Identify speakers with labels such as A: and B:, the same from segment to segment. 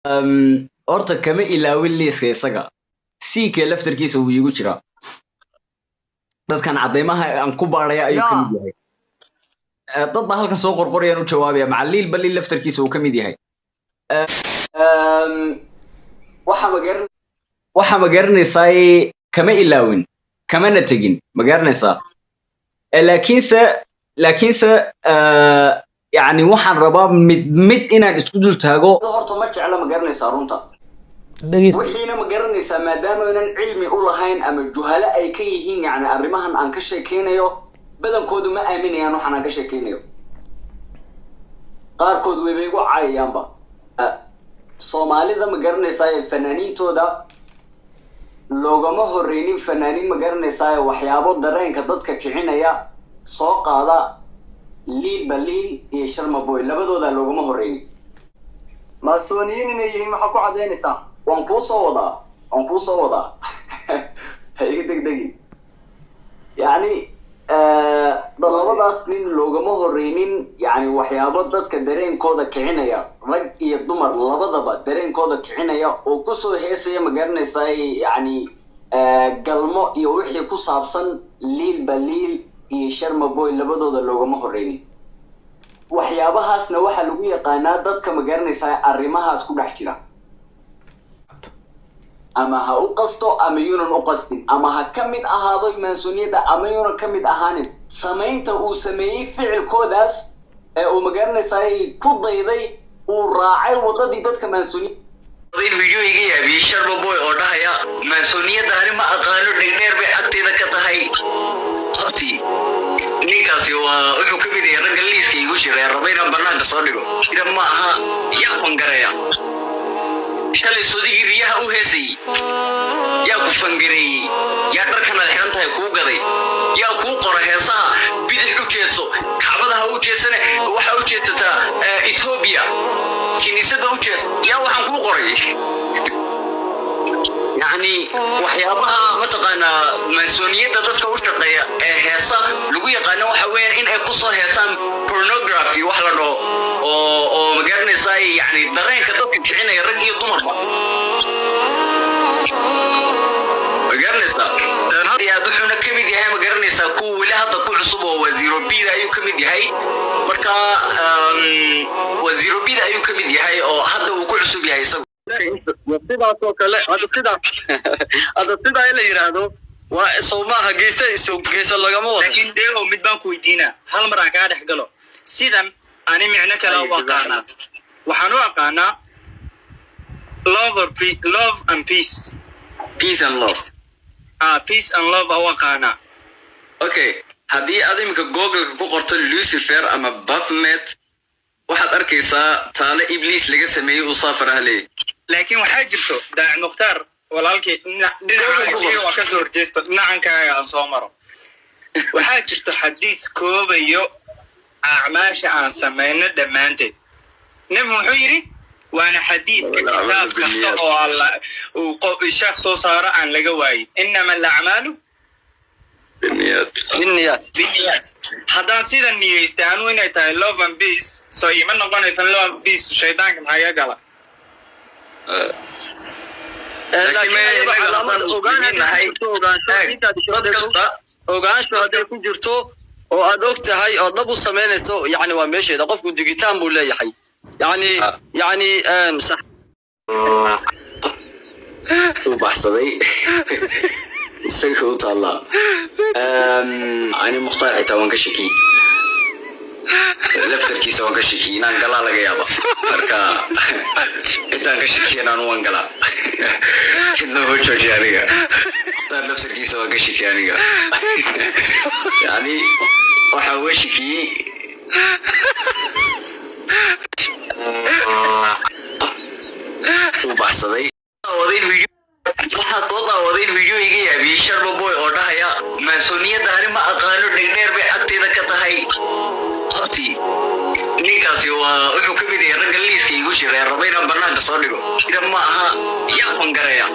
A: Horta kama ilaawin liiska isaga. CK laftarkiisa wuu iigu jiraa. Dadkan caddaymaha aan ku baadhaya ayuu ka
B: Yaa.
A: mid yahay. Dad baa halkan soo qorqorayaan u jawaabaya, macaliil Baliil laftarkiisa uu ka mid yahay. Waxa ma garanaysaa, kama ilaawin kamana tegin, ma garanaysaa? Laakiinse yani waxaan rabaa mid mid inaan isku dul taago. Horta ma jecla, ma garanaysaa, runta.
C: Dhegeysta.
A: Wixiina, ma garanaysaa, maadaama aynan cilmi u lahayn ama juhalo ay ka yihiin, yani arrimahan aan ka sheekeynayo, badankoodu ma aaminayaan waxaan aan ka sheekeynayo. Qaarkood wayba igu caayayaanba. Soomaalida, ma garanaysaa, fanaaniintooda loogama horreynin fanaaniin, ma garanaysaa, waxyaabo dareenka dadka kicinaya soo qaada. Liil Baliil iyo Sharma Boy labadooda loogama horreynin.
B: Masooniyiin inay yihiin maxaa ku cadaynaysaa?
A: Waan kuu soo wadaa, waan kuu soo wadaa, ha iga degdegin. Yani labadaas nin loogama horreynin, yani waxyaabo dadka dareenkooda kicinaya, rag iyo dumar labadaba dareenkooda kicinaya oo kusoo heesaya, ma garanaysaa, yani galmo iyo wixii ku saabsan. Liil Baliil iyo Sharma Boy labadooda loogama horreynin. Waxyaabahaasna waxaa lagu yaqaanaa dadka, ma garanaysaa, arrimahaas ku dhex jira, ama ha u qasto ama yuunan u qastin, ama ha ka mid ahaado maansooniyadda ama yuunan ka mid ahaanin, samaynta uu sameeyey ficilkoodaas ee uu, ma garanaysaa, ku dayday, uu raacay wadadii dadka maansooniya. Video iga yaabiyey, Sharma Boy oo dhahaya maansooniyadda ani ma aqaano, dhegdheer bay agteeda ka tahay. Abti, ninkaasi waa wuxuu ka mid yahay ragga liiska igu jira ee raba inaan banaanka soo dhigo. Ida ma aha, yaa fangareeya? Shalay sodigii riyaha u heesayey, yaa ku fangareeyey? Yaa dharkan aad xidhan tahay kuu gaday? Yaa kuu qora heesaha bidix u jeedso, Kacbada ha u jeedsane, waxaa u jeedsataa Etoobiya, kiniisadda u jeedso? Yaa waxaan kuu qoray? Yacni waxyaabaha mataqaanaa maansooniyadda dadka u shaqeeya ee heesa lagu yaqaano waxa weeyaan in ay kusoo heesaan pornography wax la dhaho oo, ma garanaysaa, yani dareenka dadka kicinaya, rag iyo dumarba, ma garanaysaa? Aad wuxuuna ka mid yahay, ma garanaysaa, kuwa weli hadda ku cusub oo waa zero bida ayuu ka mid yahay. Marka waa zero bida ayuu ka mid yahay oo hadda uu ku cusub yahay isagu.
B: Sidaas oo kale hadda, sidaa hadda, sidaa in la yidhaahdo waa soo maaha geesa soo geesa lagama wado.
D: Laakiin Dheego, mid baan ku weydiinaa, hal mar aan kaa dhex galo. Sidan ani micno kale u aqaanaa, waxaan u aqaanaa love and peace.
A: Peace and love.
D: Ah, peace and love u aqaanaa.
A: Okay, haddii aad iminka Googleka ku qorto Lucifer ama Baphomet, waxaad arkaysaa taale Ibliis laga sameeyey uu saafar ah leeyahy.
D: Laakiin waxaa jirto, Daaci Mukhtaar walaalkii, dhinaca waa kasoo horjeesto, dhinacankaaga aan soo maro. Waxaa jirto xadiis koobayo acmaasha aan samayno dhammaanteed. Nebi wuxuu yidhi, waana xadiidka kitaab kasta oo alla uu sheekh soo saaro aan laga waayin, "Innama alacmaalu
B: binniyaat."
D: Binniyaat. Haddaan sida niyeystay anu inay tahay love and peace, soo ima noqonaysan love and peace? Shaydaanka maxaa iga gala?
B: Laakiin ayadoo calaamad ogaan hadday ku jirto, ogaansho intaad ogaansho hadday ku jirto oo aad og tahay oo dhab u samaynayso, yani waa meesheeda. Qofku digitaan buu leeyahay, yani sax.
A: Uu baxsaday, isaga u taallaa. Ani Mukhtaar xitaa waan ka shakiyey, laftarkiisa waan ka shakiyey inaan galaa laga yaaba. Marka xitaan ka shakiyan anu waan galaa, cidna ma jooji aniga. Mukhtaar laftarkiisa waan ka shakiyey aniga, yani waxaa uga shakiyey uu baxsaday. Waxaa soo daawaday video iga yaabiyey, Sharma Boy oo dhahaya maansooniyadda ani ma aqaano, dhegdheer bay agteeda ka tahay. Abti, ninkaasi waa wuxuu ka mid yahay ragga liiska igu jira ee raba inaan banaanka soo dhigo. Ida ma aha, yaa fangareeya?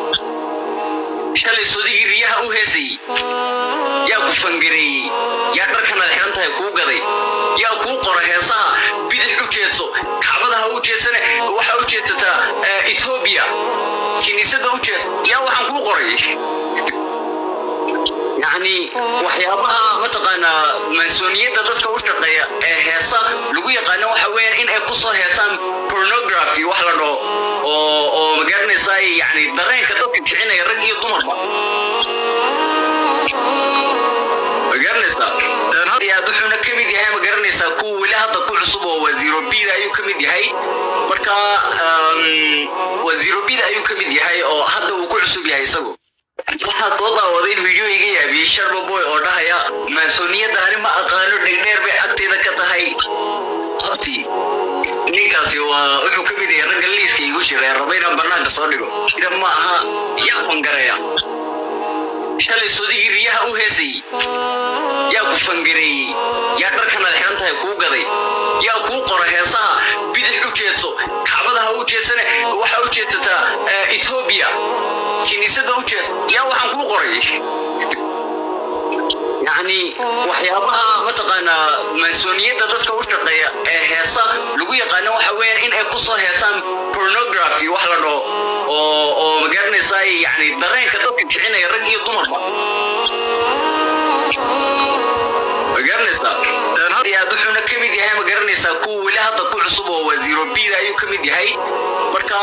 B: Shalay sodigii riyaha u heesayey yaa ku fangareeyey? Yaa dharkan aad xidhan tahay kuu gaday? Yaa kuu qora heesaha "Bidix u jeedso, Kacbada ha u jeedsane, waxaa u jeedsataa Etoobiya, kiniisadda u jeedso"? Yaa waxaan kuu qoray? Yacni waxyaabaha mataqaanaa mansooniyadda dadka u shaqeeya ee heesa lagu yaqaano waxa weeyaan in ay kusoo heesaan pornography wax la dhaho oo magaranaysaa, yacni dareenka dadka kicinaya, rag iyo dumarba, magaranaysaa. Aad wuxuuna ka mid yahay, magaranaysaa, kuwa weli hadda ku cusub oo wasiiro bida ayuu ka mid yahay. Marka wasiiro bida ayuu ka mid yahay oo hadda uu ku cusub yahay isagu. Waxaa soo daawaday video iga yaabiyey, Sharma Boy oo dhahaya: "Maansooniyadda ani ma aqaano, dhegdheer bay agteeda ka tahay." Abti, ninkaasi waa wuxuu ka mid yahay ragga liiska igu jira ee raba inaan banaanka soo dhigo. Ida ma aha. Yaa fangareeya? Shalay sodigii riyaha u heesayey yaa ku fangareeyey? Yaa dharkan aad xidhan tahay kuu gaday? Yaa kuu qora heesaha "Bidix u jeedso, Kacbada ha u jeedsane, waxaa u jeedsataa Etoobiya, kiniisadda u jeedso"? Yaa waxaan kuu qoray? Yacni waxyaabaha mataqaanaa mansooniyadda dadka u shaqeeya ee heesa lagu yaqaano waxa weeyaan in ay kusoo heesaan pornography wax la dhaho oo magaranaysaa, yacni dareenka dadka kicinaya, rag iyo dumarba, magaranaysaa. Aad wuxuuna ka mid yahay, magaranaysaa, kuwa weli hadda ku cusub oo wasiiro bida ayuu ka mid yahay. Marka